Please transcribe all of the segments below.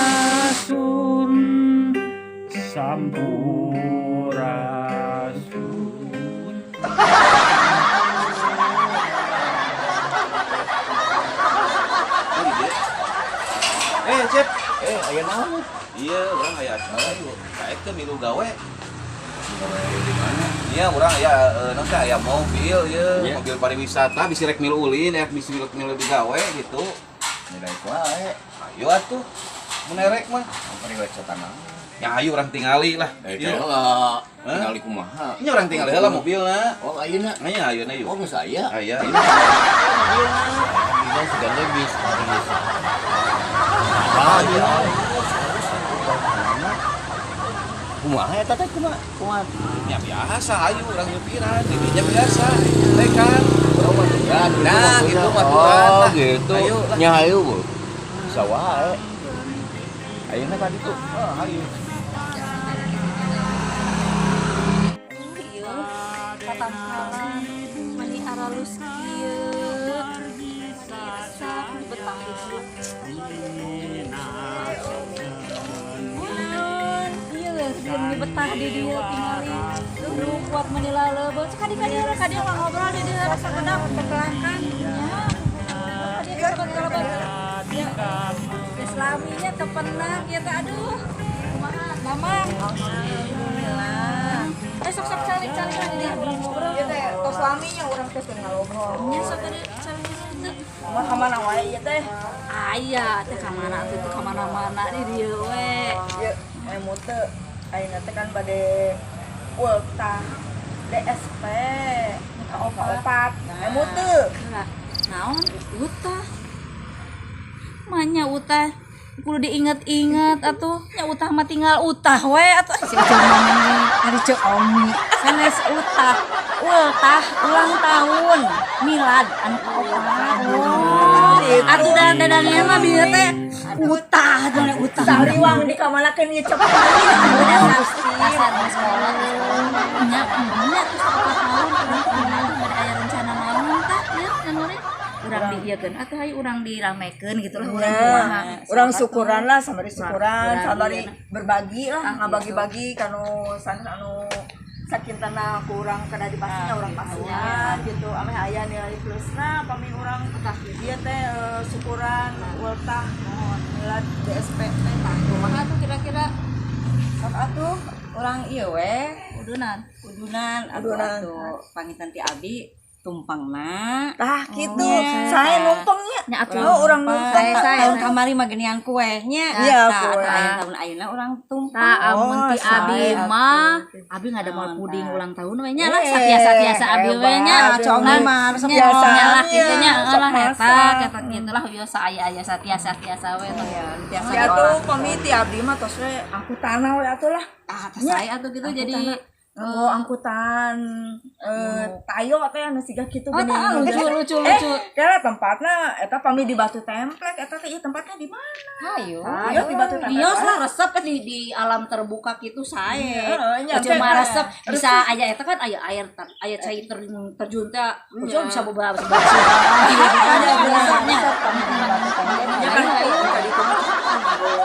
Sampurasun, sampurasun. Eh, Cep. Eh, aya naon? Iya, urang aya acara yuk. Kaek teh milu gawe. Gawe di mana? Iya, urang aya naon teh aya mobil ieu, Iya. mobil pariwisata bisi rek milu ulin, rek bisi milu digawe gitu. Nilai wae. Ayo atuh. Mun erek mah. Pariwisata naon? Ya ayo urang tingali lah. Eh, Ieu. kela. Hah? Tingali kumaha? Nya urang tingali heula mobilna. Oh, ayeuna. Nah, nya ayeuna yuk. Oh, geus aya. Aya. Dina sigana bis pariwisata. Ah, iya. Kumaha eta teh kumaha? Kumaha? Ya biasa ayo urang nyupiran, didinya biasa. Rekan. Oh, maturan. Nah, gitu maturan Oh, lah. gitu. Ayo lah. Nya ayo, Bu. Bisa wae. Ayeuna ka ditu. Oh, ayo. Ieu tatangkalan mani aralus kieu. Mani resep betah di dieu. Ieu geus mani betah di dieu tingali. Duh kuat mani laleubeut. Sok kadi kadi ngobrol di dieu rasa kedap tekelangkan nya. Kadi kadi ya. Islaminya tepenak ya teh aduh. Kumaha damang. Alhamdulillah. Eh sok sok calik-calik di dieu urang ngobrol. Ieu teh tos laminya urang teh keur ngalobrol. Nya sok kadi calik teu. Mah ka mana wae ieu teh? Aya teh ka mana atuh teu ka mana-mana di dieu we. Ieu emut teu ayeuna teh kan bade ultah DSP Ka opat. kaopat. Emut teu. Naon utah? Manya utah kudu diinget-inget atuh nya utah mah tinggal utah we atuh si Ucul mah Ari Ceu Omi sanes utah ultah ulang tahun milad anu kaopat. Oh, atuh dan dadangnya mah bieu teh utah jeung utah. Sariwang dikamanakeun ieu cepet. Dasar dasar di sekolah nya nya terus 4 tahun urang kumaha tuh bade aya rencana naon tah ieu anu urang diieukeun atuh hayu urang diramekeun gitu lah urang kumaha. Urang syukuran lah, samari syukuran, samari iya. berbagi lah, Ah, ngabagi-bagi kanu sanes anu sakintana ku urang kada dipasinya urang pasihan gitu. Ameh aya nilai plusna pami urang ieu teh syukuran ultah milad DSP teh. Tah kumaha tuh kira-kira Sok atuh urang ieu we udunan. udunan atuh Udunan. atuh pangitan ti abi tumpangna. Tah kitu, sae numpangnya. Nya atuh. Oh, urang numpang. Sae tahun kamari mah geuningan kue nya. Iya, Tah, kue. atuh aya tahun ayeuna urang tumpang. Tah amun ti Oh, sae abi atuh. mah abi ngadamel puding ulang tahun we nya lah Eh, satiasa-tiasa abi we nya. hebat. Ceu Omi mah resep Nya Biasanya, lah kitu nya sok lah eta masak. eta kitu lah biasa aya-aya satiasa-tiasa we tuh. Biasa Ya tuh pami ti abdi mah tos we angkutan we atuh lah. Ah, tah sae atuh gitu jadi Oh, angkutan tayo teh anu siga kitu Oh, geuning. tah, lucu, lucu, Eh, lucu. kira tempatna eta pami di Batu Templek eta teh ieu tempatnya di mana? Hayu. Ayo di Batu Templek. Bios lah resep kan di alam terbuka gitu sae. Heeh, nya, Cuma teh. resep bisa aya eta kan aya air aya cai terjun teh. Ucul bisa beberapa sebab. Ada resepnya. Ya kan tadi itu mah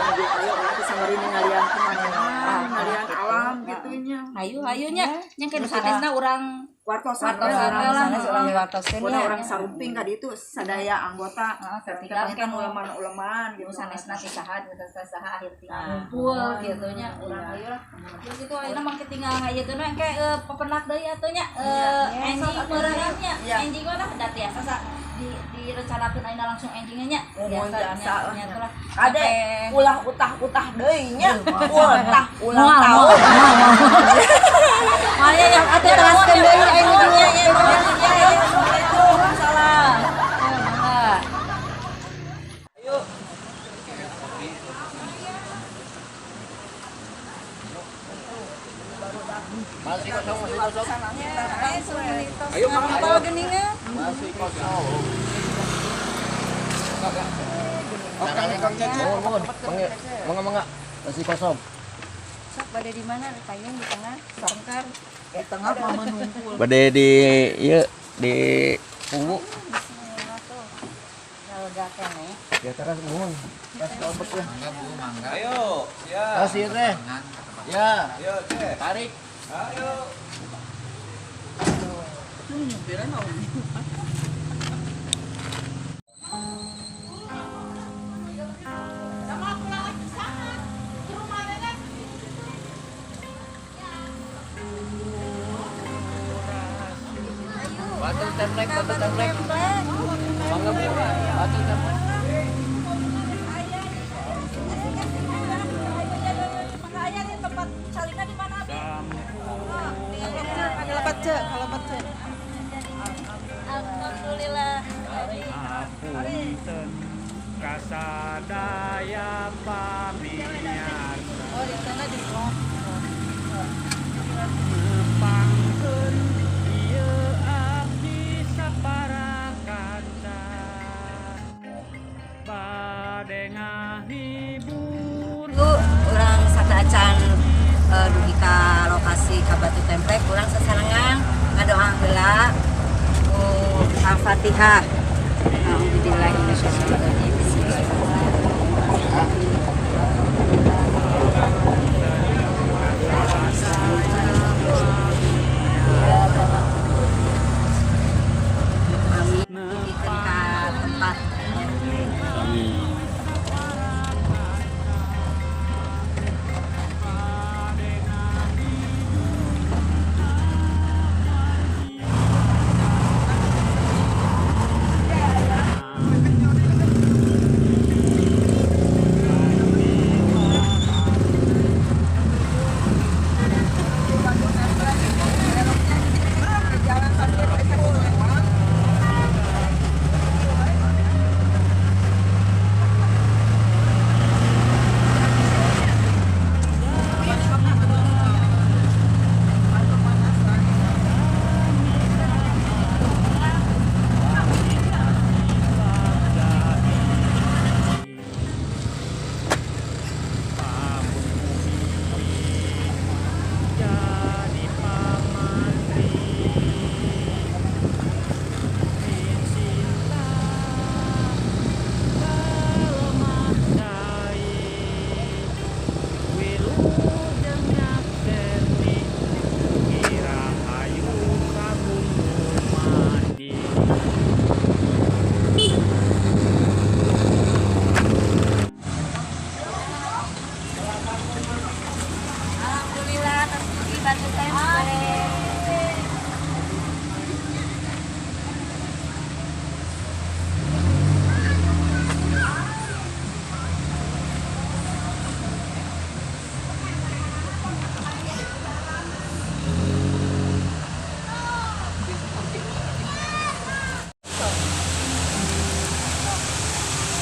mobil tayo urang teh samari ningalian pemandangan, ningalian alam gitu nya. Hayu hayu nya nya ke sanesna urang Wartosan Wartosan we we lah. Sanes urang diwartoskeun Udah nya. orang sarumping ka ditu sadaya anggota ketika kan uleman-uleman gitu. nu sanesna ti saha nu saha akhir ti ngumpul gitu nya urang hayu lah. Terus itu ayeuna mah tinggal ngayekeun we engke pepenak deui atuh nya enjing meureunna nya. Enjing mah lah da tiasa sa direncanakeun ayeuna langsung enjingnya nya. Biasa biasa lah. nya tuh lah. Kade ulah utah-utah deui nya. Ultah ulang Moal, tahun. Maya yang atuh teraskeun deui ayeuna Ya ya ya ya Assalamualaikum. Salam. Mangga. Ayo. Masih kosong. Diwatosan langsung Ayo, Ayo, Mang. apa geuningan? Masih kosong. Oh, Kang Kang Cecep. Mohon, mohon. Mangga, mangga. Masih kosong. Sok bade di mana? Payung di tengah, tengkar. Di tengah mah menumpul. Bade di ieu di punggu. Bismillah tuh. Lega keneh. Ya teras mohon. Tas kalebet ya. Mangga Bu, mangga. Ayo, siap. Tas ieu teh. Ya, Ayo, Cep. tarik. Ayo. Batu templek, batu templek. Mangga Bu, batu templek. Aya di tempat calina di mana abi? Kalebet cek, kalebet cek. Alhamdulillah. Apunten kasadaya pamirsa. Oh, di sana di blok. Nepangkeun ieu abdi sapara kanca. Bade ngahibur. Lu urang sateuacan dugi ka lokasi ka Batu Templek urang sasarengan ngadoa heula ku Al-Fatihah. Alhamdulillah minasyaitonirrajim. Bismillahirrahmanirrahim. Amin. Dugikeun ka tempat. Jadi pamantri cinta kalemah cai wilujeng nyakseni irahayu sagung dumadi. Alhamdulillah terpuji Batu Templek.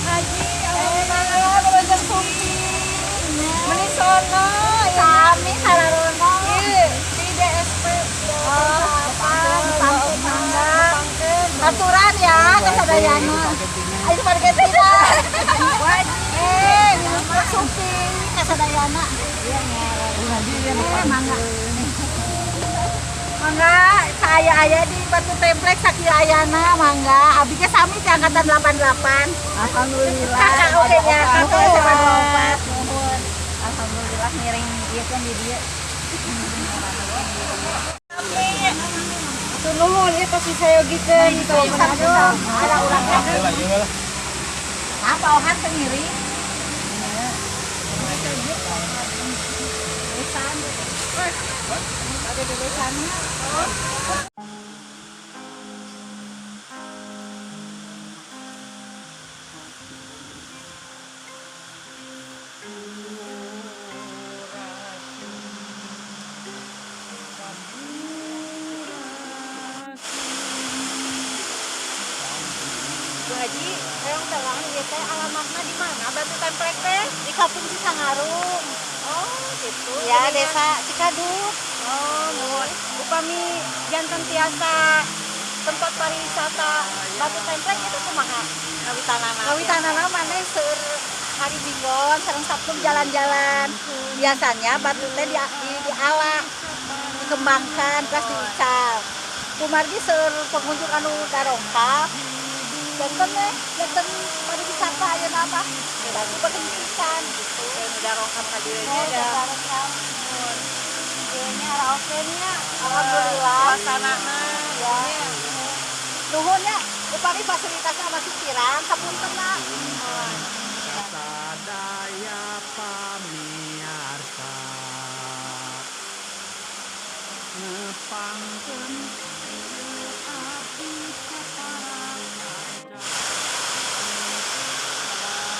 Haji, alhamdulillah wilujeng sumping. Meni sono, Sami sararono. di DSP. Oh, apa pangku mangga. Aturan ya kasadayana. Ayo marketina. Wajib. Wilujeng sumping kasadayana. Mangga. Mangga saya aya di Batu Templek sakieu ayana mangga. Abi ge sami ti angkatan 88. Alhamdulillah. Kakak oge nya kakak 84. Nuhun. Alhamdulillah ngiring ieu kan di dieu. Tuh nuhun ieu pasti sayogikeun tuh. Aduh, ada urang Lah, Apa ohan teu ngiring? Besan. Ada bebesanna. Bu Haji, hoyong terang ieu teh alamatna di mana? Batu Templek teh di Kampung Cisangarum. Oh, gitu. Ya, desa Cikadut. Oh, nuhun. Upami janten tiasa tempat pariwisata Batu Templek itu kumaha? Kawitanana. Kawitanana maneh seueur hari Minggon sareng Sabtu jalan-jalan. Biasanya batu teh di ala dikembangkan terus diical. Kumargi seueur pengunjung anu darongkap. Janten teh janten pariwisata ayeuna mah. Batu berhentikan gitu. Darongkap ka dieu nya da. Darongkap. Ieu nya raokeun nya. Alhamdulillah. Suasanana ya. Nuhun nya upami fasilitasna masih kirang sapunten lah. Sadaya pamiarsa ngepangkeun abdi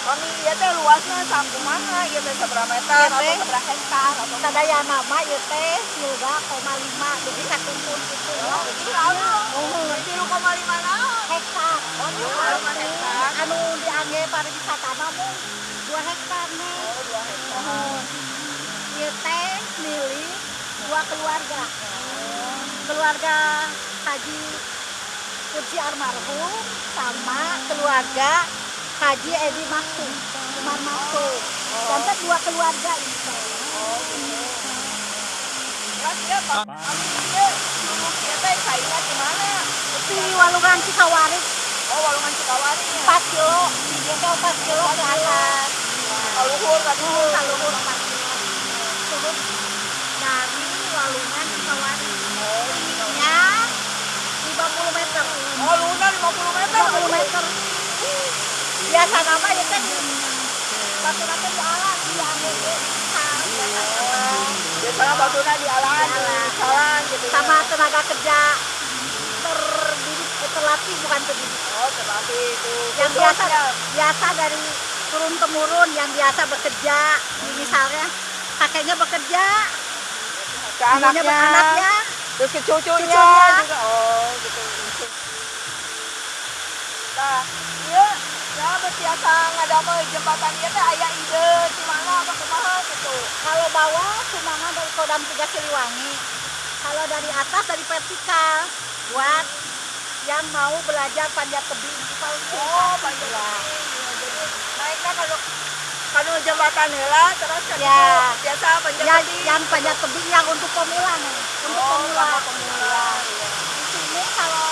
Kami ieu teh luasna sakumaha ieu teh sabaraha meter atau sabaraha hektar atau sadayana mah ieu teh 3,5 dugi satumpun kitu. Oh, 3,5 naon? Hektar. Oh, 3,5 hektar. Anu diangge pariwisata mah mung 2 hektar nih. Oh, 2 hektar. Ieu teh milik 2 keluarga. Keluarga Haji Kursi almarhum sama keluarga Haji Edi Maksum, Umar Maksum. Sampai 2 keluarga ini. Oh, gitu. Terus ya, Pak, ieu curug ieu teh caina di mana? Di Walungan Cikawari. Oh, Walungan Cikawari. 4 kilo, di teh 4 kilo ke atas. Kaluhur, kaluhur, kaluhur 4 kilo. Curug dari Walungan Cikawari. Oh, tingginya 50 meter. Oh, luhurna 50 meter. 50 meter. Biasa nama ya kan batuna teh dialan diambil biasanya batuna dialan dialan gitu sama tenaga kerja terdidik terlatih bukan terdidik. Oh, terlatih itu yang biasa biasa dari turun temurun yang biasa bekerja misalnya kakeknya bekerja ke anaknya, anaknya terus ke cucunya juga. Oh, gitu. Nah, iya nah, biasa ngadamel jembatan ieu teh aya ide di mana apa kumaha gitu. Kalau bawah sumbangan dari Kodam 3 Siliwangi. Kalau dari atas dari vertikal buat yang mau belajar panjat tebing. Oh, panjat tebing. Ya, jadi naiknya kalau kalau jembatan heula terus kan ya, biasa panjat ya, tebing. Yang panjat tebing yang untuk pemula nih, untuk oh, pemula. Pemula. Ya. Di sini kalau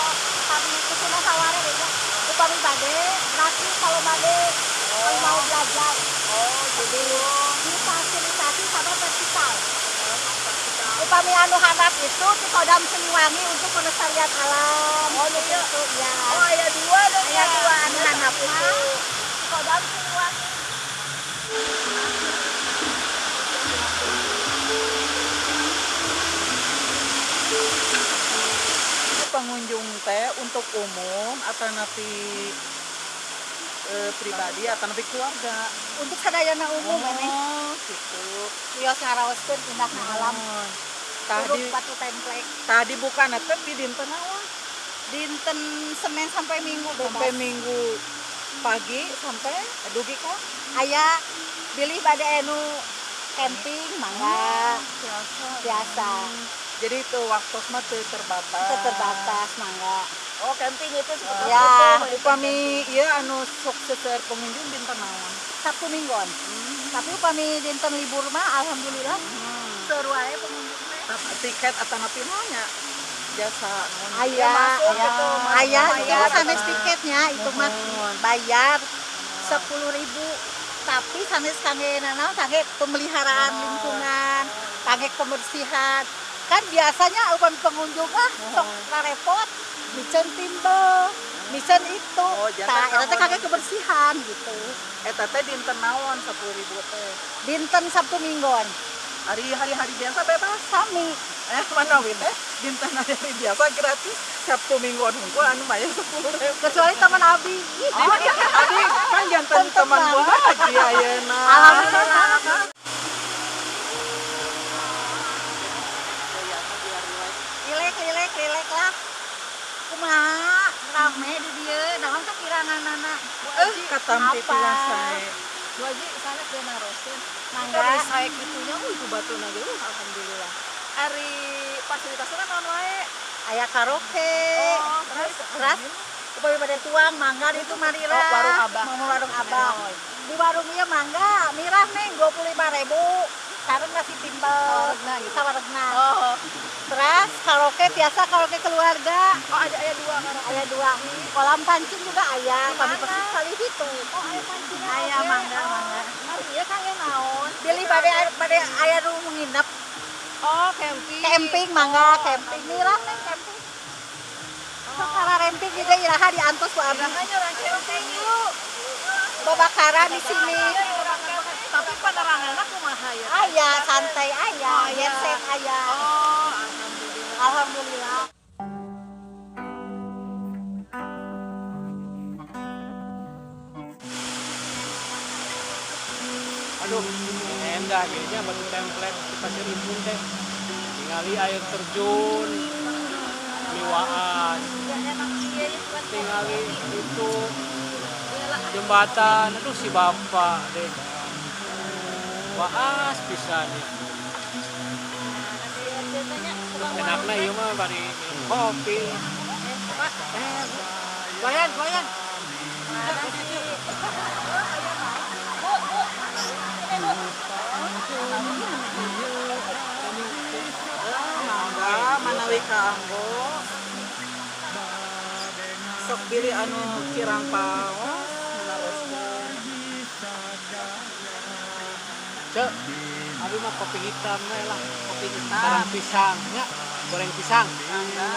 kami kesuna saware ya. Upami bade gratis kalau bade kalau mau belajar. Oh, jadi difasilitasi sama vertikal. Upami anu handap itu di Kodam Siliwangi untuk pelestarian alam. Oh, iya. Gitu, ya. Oh, aya dua dong ya. Aya Dua anu handap mah di Kodam Siliwangi. Pengunjung teh untuk umum atau napi pribadi atau napi keluarga? Untuk sadayana umum ini. Oh, gitu. Wios ngaraoskeun indahna alam. Tadi Batu Templek. Tadi bukan teh di dinten naon? Dinten Senin sampai Minggu bebas. Sampai Minggu pagi sampai dugi ka? Aya bilih bade anu camping mangga. Biasa. Jadi itu waktu mah teu terbatas. Teu terbatas mangga. Oh, camping itu seperti ya. itu. Upami ieu anu sok seueur pengunjung dinten naon? Sabtu Minggon. Tapi upami dinten libur mah alhamdulillah seueur wae pengunjung teh. Tiket atanapi naon nya? Jasa aya, masuk gitu, aya itu mah sanes tiketnya, itu mah bayar 10.000. Tapi sanes kangge nanaon kangge pemeliharaan lingkungan, kangge kebersihan. Kan biasanya upami pengunjung mah sok repot, miceun timbel, miceun itu. Oh, tah eta teh kangge kebersihan gitu. Eta teh dinten naon 10.000 teh? Dinten Sabtu Minggon. Hari-hari biasa bebas sami. Mana we teh dinten hari biasa gratis, Sabtu Minggon hungkul anu bayar 10.000. Kecuali teman abi. Oh, abi kan janten teman Bu Haji ayeuna. Alhamdulillah. Rilek lah. Kumaha rame di dieu, naon kakiranganana? Katampi pilah sae. Bu Haji sanes teu naroskeun. Mangga. Sae kitunya itu batuna ge alhamdulillah. Ari fasilitasna naon wae? Aya karaoke. Oh, terus terus upami bade tuang mangga itu marira. Oh, warung Abah. Mau warung Abah. Di warung ieu mangga mirah neng 25.000. Sareng nasi timbel. Sawaregna gitu. Sawaregna. Oh. Terus karaoke biasa karaoke keluarga. Oh, ada aya dua karaoke. Aya dua. Kolam pancing juga aya, kami persis kali itu. Oh, aya pancingna. Aya mangga mangga. Ari ieu Kang ieu naon? Bilih bade bade aya nu nginep. Oh, camping. Camping mangga, camping mirah neng camping. Sok kararemping juga iraha diantos ku abdi. Makanya orang camping yuk. Babakaran di sini. Tapi peneranganna kumaha ya? Aya santai aya, Oh, iya. genset aya. Oh, alhamdulillah. Alhamdulillah. Aduh, endah ieu nya batu template di Pasir Impun teh. Tingali air terjun, miwaan, tingali itu jembatan, aduh si bapak deh. Waas pisan ya. Enakna ieu mah bari minum kopi. Eh, goyan, goyan. Mangga manawi kaanggo. Sok bilih anu kirang paos menaroskeun. Cek, abi mah kopi hitam we lah. Kopi hitam. Sareng pisang nya, goreng pisang. Mangga.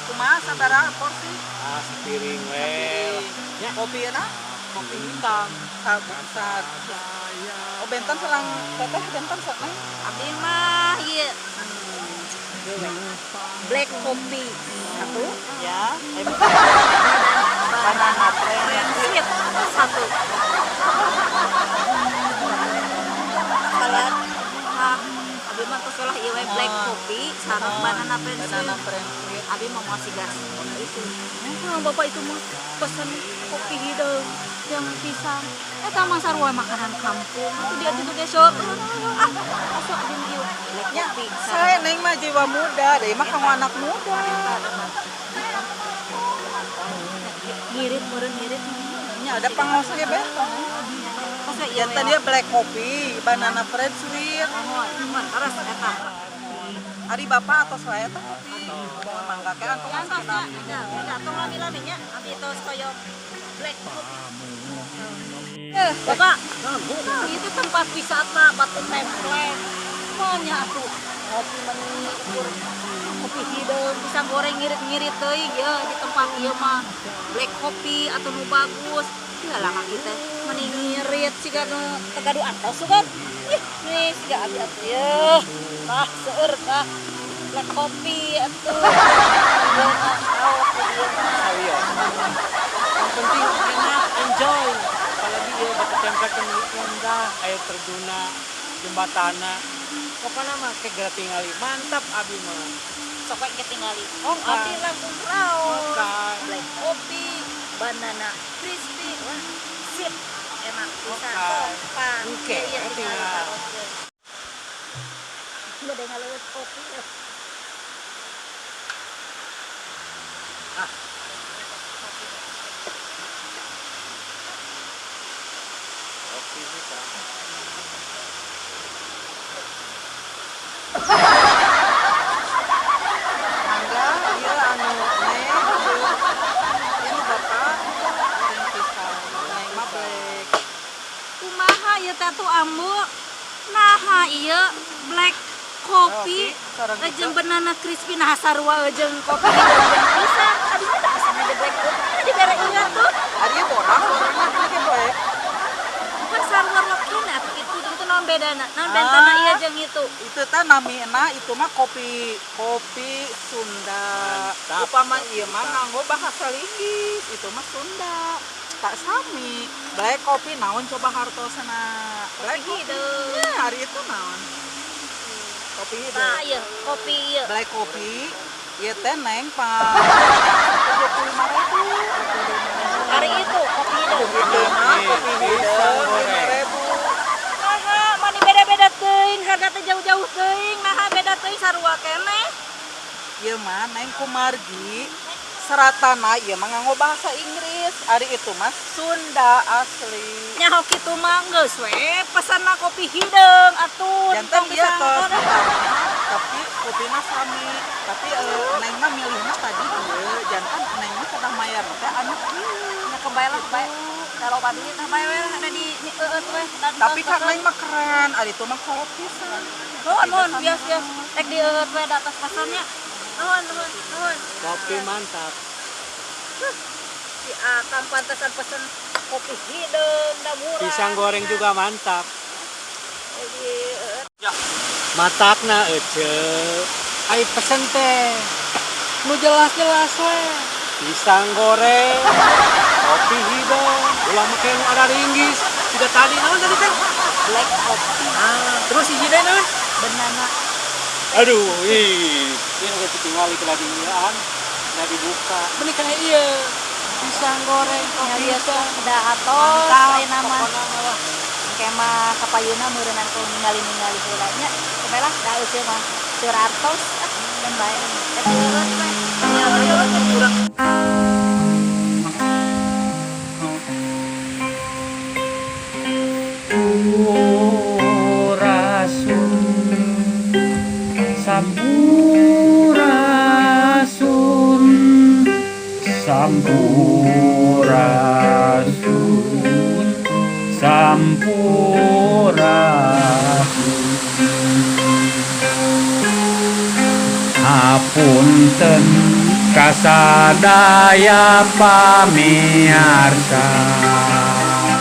Kumaha sabaraha porsi? Ah, sepiring we lah. Nya, Kopi na? Kopi hitam. Sa Oh, benten selang teteh benten sok neng. Abdi mah ieu black kopi satu, Ya, banana bread. sweet satu. Salad. Ah, abi mah tos lah ieu we black kopi sareng banana bread Banana sweet. bread sweet. Abi mau ngasih gas itu. Nah, bapak itu mah pesan kopi hideung yang pisang. Eta mah sarua makanan kampung. Itu dia itu ge sok. Ah, asa abi mah ieu black Ya, kopi. saya neng mah jiwa muda, deh mah kamu anak muda. Ngirit meureun ngirit. Nya ada pangaos ge benten. Masa ieu Jantan dia black kopi, banana bread sweet. Mohon, mohon terus eta. Ari bapak atau saya teh kopi. Mohon mangga ke antos Yang kita. tosnya, enggak, tong lami-lami nya, abi tos koyo black kopi. Eh, Bapak, itu tempat wisata Batu Template. Maunya atuh ngopi meni ukur kopi hideung, pisang goreng ngirit-ngirit teuing ya di tempat ieu mah black kopi atau nu bagus. Iyalah kaki teh meni ngirit siga nu teu gaduh antos kan. Ih, nih siga abi atuh yeuh. Tah seueur tah black kopi atuh. Ieu mah raos di dieu mah. Sawios. Yang penting enak, enjoy. Apalagi ieu batu template kan indah, air terjunna, jembatana. Pokoknya mah kayak geura tingali, mantap abi mah. Sok we ketingali. Oh, Abi langsung raos. Oke. Black kopi, banana crispy, wah, sip, enak pisan. Oke. Pan. Oke, Iya, tinggal. taroskeun. Bade ngaleueut kopi. Ah. Kopi hitam. Mangga, ieu anu neng, ieu nu bapak goreng pisang, neng mah black. Kumaha ieu teh tuh ambu? Naha ieu black kopi sareng jeung banana crispy nah sarua jeung kopi hideung pisang. Abi mah teu pesan aja black kopi, dibere ieu tuh. Ari ieu bodas warna kan ge black. Kan sarua rokina atuh itu itu naon bedana? Naon bentana ieu jeung itu? Itu teh namina itu mah kopi kopi Sunda. Mantap. Upama ieu mah nganggo bahasa Inggris, itu mah Sunda. Tak sami. Black kopi naon coba hartosna? Black Kopi hideung. Ya, hari itu naon? Kopi Nah, hideung. ieu kopi ieu. Black kopi ieu teh neng pak 25.000. Hari itu kopi hideung. Itu mah kopi Pisang hideung goreng. 5.000. Naha, mani beda-beda teuing, harga teh jauh-jauh teuing, naha beda teuing. teuing sarua keneh. Ieu mah Neng kumargi seratana ieu mah nganggo bahasa Inggris, ari itu mah Sunda asli. Nyaho kitu mah geus we pesanna kopi hideung atuh. Janten Tong ieu bisa tos, tapi kopina sami, tapi Neng mah milihna tadi ieu, janten Neng mah kedah mayar teh anu kieu. Nya kebae lah, kebae. Kalau duit tah bae we lah ada di eueut we. Tapi kan Neng mah keren, ari itu mah kolot pisan. Nuhun, nuhun, bias bias. Rek di eueut we da atas pesannya. Nuhun, nuhun, nuhun. Kopi mantap. Si Akang pantesan pesen kopi hideung da murah. Pisang goreng juga mantap. Di eueut. Matakna ece. Ai pesen teh. Nu jelas-jelas we. Pisang goreng, kopi hideung, ulah make nu ada ringgis. Siga tadi naon tadi teh? Black kopi. Ah, terus hiji deui naon? Banana. Aduh, ih, ini geus ditinggali ke lagi ieuan. Nah dibuka. Meni kana ieu. Pisang goreng, kopi Nya hideung. Da atos Mantap, ayeuna mah. pokona mah lah. Engke mah kapayuna meureunnan ku ningali-ningali heula nya. Kebae lah da euceum mah seur artos ah dan bae. Rek di eueut we. Nya urang. Sampurasun, sampurasun, sampurasun, sampurasun. Hapunten kasadaya pamiarsa.